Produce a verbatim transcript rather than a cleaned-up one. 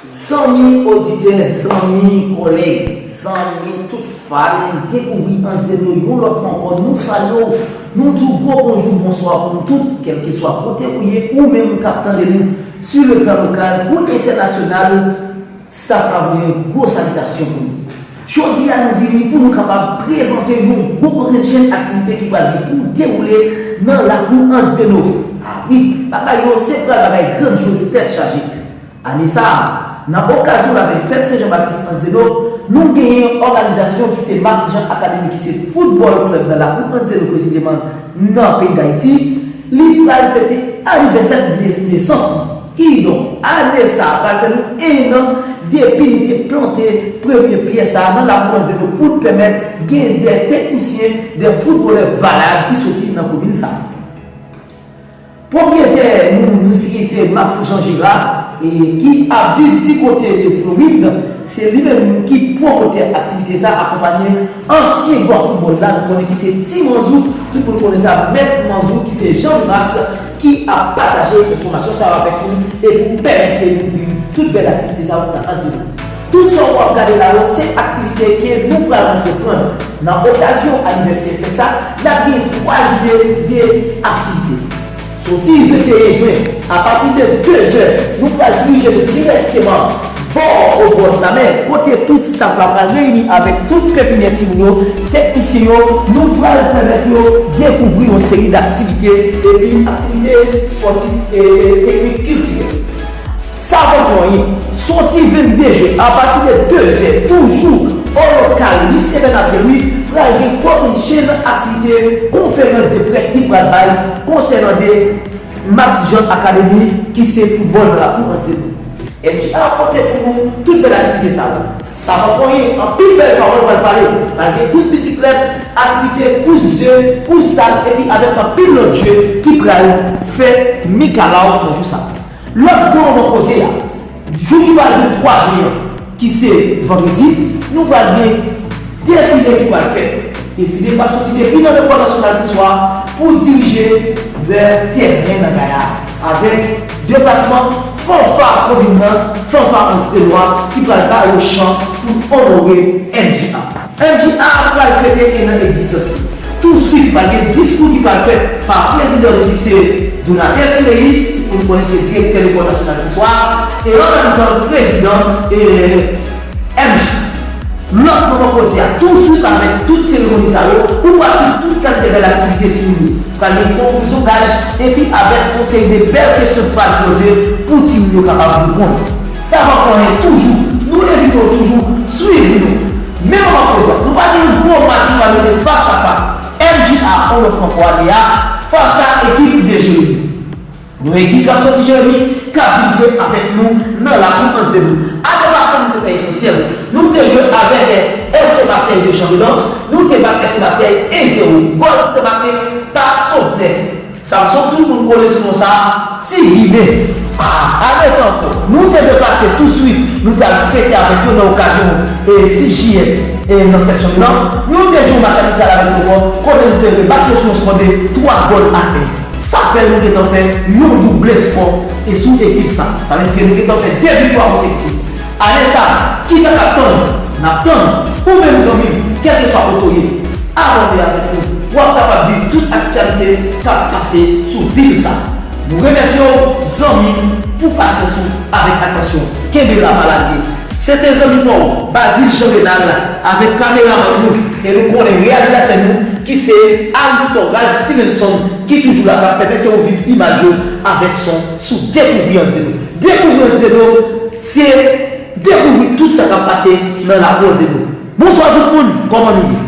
Zanmi oditè, zanmi kòlèg, zanmi tout fan, dekouvri Anse de Nos yon lòt fwa ankò. Nou salye w, nou di w gwo bonjou, bonswa pou nou tout, kèlkeswa kote ou ye, ou menm k ap tande nou sou le plan lokal kou entènasyonal. Staff la voye yon gwo salitasyon pou nou. Jodi a, nou vini pou nou kapab prezante yon gwo kokennchenn aktivite ki pral gen pou dewoule nan lakou Anse de Nos. A wi, bagay yo se pral bagay grandyòz, tèt chaje. Ane sa a, nan okazyon lavenn fèt Sen Jan Batis Anse de Nos, nou genyen òganizasyon ki se Max Jean Academy, ki se foutbòl klèb nan lakou Anse de Nos, presizeman nan peyi Dayiti, li pral fete anivèsè nesans li. Kidonk, ane sa a pral fè nou en an depi nou te plante premye pyè sa a nan lakou Anse de Nos pou n pèmèt gen de teknisyen, de foutbolè valab ki soti nan komin sa a. Pwopriyetè nou, nou si se Max Jean Gérard, e ki ap viv di kote de Florid, se li menm ki pwomotè aktivite sa, akonpanye ansyen glwa foutbòl la, nou konnen ki se Ti Manzou, tout moun konnen sa, Mèt Manzou, ki se Jean Max, ki ap pataje enfòmasyon sa yo avèk nou e pou pèmèt ke nou viv tout bèl aktivite sa yo nan Anse de Nos. Tout sa w ap gade la yo, se aktivite ke nou pral antreprann. Nan okazyon anivèsè fèt sa, n ap gen twa jounen de aktivite. Soti venteyen jen, apati de de zè, nou pral dirije nou dirèkteman bò obòd lamè, kote tout staff la pral reyini avèk tout pepinè timoun yo, teknisyen yo, nou pral pèmèt yo dekouvri yon seri daktivite, epi aktivite spòtif e teknik kiltirèl. Savan Konyen, soti vennde jen, apati de de zè, toujou o lokal Lise Bernard Péguy, pral gen kokennchenn aktivite konferans de près ki pral bay konsènan de Max Jean Academy, ki se foutbòl nan lakou Anse de Nos. M J A pote pou nou tout bèl aktivite sa yo. Savan Konyen, anpil bèl pawòl pral pale, pral gen kous bisiklèt, aktivite kous ze, kous sab, epi avèk anpil lòt je ki pral fè mikalaw nan jou sa. Lòt gwo moman koze a, jou ki pral gen twa jen an, ki se vandredi, nou pral gen defile ki pral fèt. Defile k ap soti depi nan Lekòl Nasyonal Kiswa pou dirije vè tèren nan Gaya, avèk deplasman fanfa komin nan, fanfa Anse de Nos, ki pral ba yo chan pou onore M J A. M J A pral fete en an egzistans li. Touswit, pral gen diskou ki pral fèt pa prezidan li ki se Donates Léis, pou nou konnen se direktè Lekòl Nasyonal Kiswa, e an menm tan prezidan e M J. Lòt moman koze a, touswit avèk tout seremoni sa yo, ou pral swiv tout kalite bèl aktivite timoun yo. Pral gen konkou zongaj, epi avèk yon seri de bèl kesyon k pral poze pou timoun yo kapab reponn. Savan Konyen toujou, nou envite w toujou swiv nou. Men moman prezan, nou pral gen yon gwo match ki pral rele fas a fas M J A on lòt fwa ankò ane a, fas a ekip de Jeremi. Yon ekip k ap soti Jeremi, k ap vin jwe avèk nou nan lakou Anse de Nos. An pasan, nou te fè esansyèl. Nou te jwe avèk F C Marseille de Chanbelan, nou te bat F C Marseille en zewo. Gòl ki te make pa Sovnè. Samson, tout moun kole sou non sa a, Ti Ginen. A, ane sa ankò, nou te deplase touswit, nou te al fete avèk yo nan okazyon e sis jiyè e nan fèt chanpyona. Nou te jwe yon match amikal avèk yo ankò, kote nou te rebat yo sou yon skò de twa gòl a en. Sa fè nou gentan fè yon double skò e sou ekip sa. Sa vle di ke nou gentan fè de viktwa konsekitif. Ane sa a, kisa k ap tann nou? N ap tann ou menm zanmi m, kèlkeswa kote w ye, abòne avèk nou pou w ap kapab viv tout aktyalite k ap pase sou vil sa. Nou remèsye w, zanmi m, pou pasyans ou avèk atansyon. Kenbe la, pa lage. Se te zanmi pa w, Bazil Jean Renald, avèk kameramann nou, e nou konnen reyalizatè nou, ki se Aristor Ralph Stevenson, ki toujou la, k ap pèmèt ke w viv imaj yo avèk son sou Dekouvri Anse de Nos. Dekouvri Anse de Nos, se dekouvri tout sa k ap pase nan lakou Anse de Nos. Bonswa tout moun, kòman nou ye?